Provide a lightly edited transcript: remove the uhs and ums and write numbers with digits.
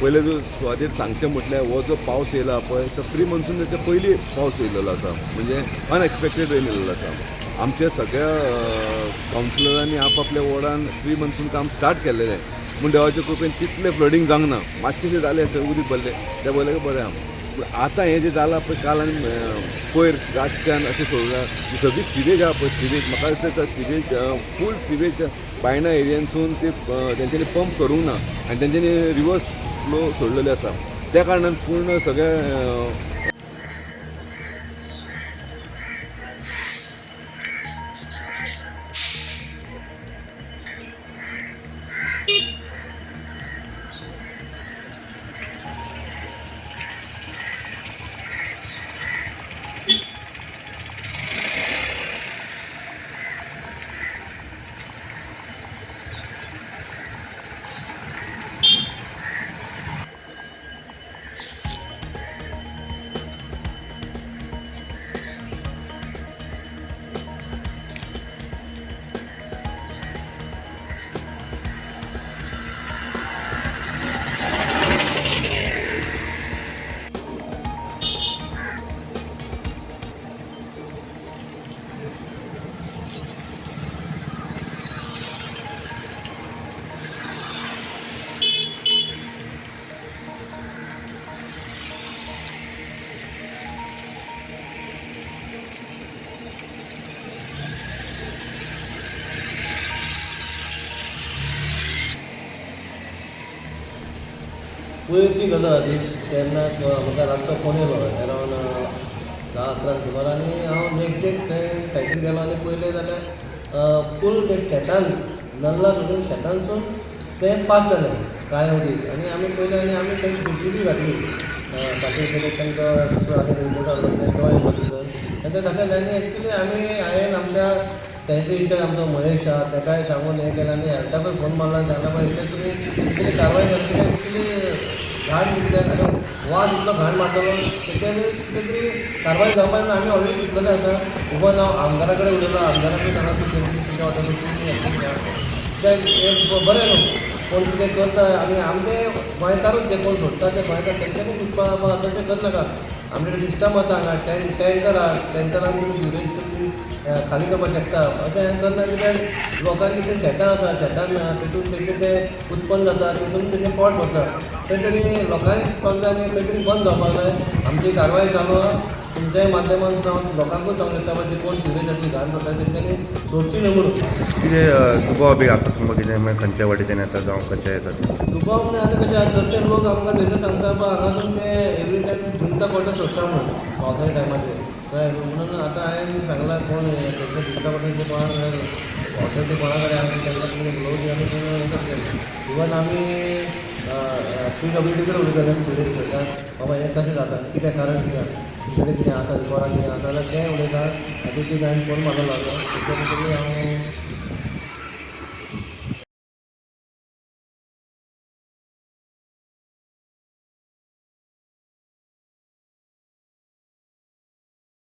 पयले जो सुवातेर सांगचें म्हटल्यार हो जो पावस येयला पळय तो प्री मॉन्सूनाच्या पयलीं पावस येयलेलो आसा, म्हणजे अनएक्सपेक्टेड रेन येयलेलो आसा. आमच्या सगळ्या कावन्सिलरांनी आपआपल्या वॉर्डान प्री मॉन्सून काम स्टार्ट केल्लेलें, पूण देवाच्या कृपेन तितलें फ्लडींग जावंक ना. मातशें जालें थंय उदीक भरलें तें पळयलें बरें आहा. पूण आतां हें जें जालां पळय काल आनी पयर रातच्यान अशें सोडलां सगळी सिवेज आहा पळय, सिवेज म्हाका दिसता सिवेज फूल सिवेज बायणा एरियनसून ते तेंच्यांनी पंप करूंक ना आनी तेंच्यांनी रिवर्स फ्लो सोडलेले आसा. त्या कारणान पूर्ण सगळें पयरची गजाल आसा तेन्ना म्हाका रातचो फोन येयलो अरावंड 10-11 सुमार आनी हांव नेक्स्ट डे थंय सायटीर गेलो आनी पयलें जाल्यार फूल ते शेतान नल्ला सोडून शेतानसून तें पास जालें काळें उदीक. आनी आमी पयलें आनी आमी थंय जेसीबी घातली तातूंत तांकां दुसरो आनी रिपोर्ट आसलो तो येयलो थंयसर तांकां घातलें. आनी एक्चुली आमी हांवें आमच्या सॅनिटरी इंचार्ज आमचो महेश आहा ताकाय सांगून हें केलें आनी हेल्थाकूय फोन मारलो आनी सांगलें बाबा हेचेर तुमी कितें कारवाय करतले. एक्चुली घाण कितले आनी वास इतलो घाण मारतलो तेचेर कितें तरी कारवाय जावपाक जाय. आमी ऑलरेडी चिंतलेलें आसा. इवन हांव आमदारा कडेन उलयलो, आमदाराकूय सांगलां तुमच्या वाटेन तुमी एक्शन घेया, कित्याक हें बरें न्हू कोण कितें करता. आनी आमचे गोंयकारूच जे कोण सोडटा ते गोंयकार तेंच्यांनी चिंतपा बाबा तशें करनाका. आमचे कडेन सिस्टम आसा हांगा टँकर आहा, टँकरान तुमी सिवरेज तुमी खाली करपाक शकता. अशें हें करना कित्याक लोकांची तें शेतां आसा, शेतान तितून तेंचें तें उत्पन्न जाता, तितून तेंचें पोट भरता. खंय तरी लोकांनी चिंतपाक जाय आनी खंय तरी बंद जावपाक जाय. आमची कारवाय चालू आहा. तुमच्याय माध्यमांतसून हांव लोकांकूय सांगूंक सोदता बाबा जे कोण सिवरेज असली घाण सोडटा तेंच्यांनी सोडची न्हय म्हणून. कितें दुबाव बी आसा तुमकां कितें मागीर खंयच्या वाटेच्यान येता जावं खंयच्या येता तें? दुबाव म्हणजे आतां कशें चडशे लोक आमकां थंयसर सांगता बाबा हांगासून ते एवरी टायम जुंता कोटा सोडटा म्हणून पावसाच्या टायमाचेर कळ्ळें न्हू. म्हणून आतां हांवें सांगलां कोण थंयसर जुंता कोटा कोणा कडेन ऑथॉरिटी कोणा कडेन आसा तांकां तुमी उलोवचें आनी तुमी हें करचें. इवन आमी PWD कडेन उलयताले सिवरेज सोडटा बाबा हें कशें जाता, कितें कारण, कितें तुमचे कडेन कितें आसा रिकॉर्डां कितें आसा जाल्यार तें उलयता. खातीर ती हांवें फोन मारलेलो आसा तेच्या भितरूय हांव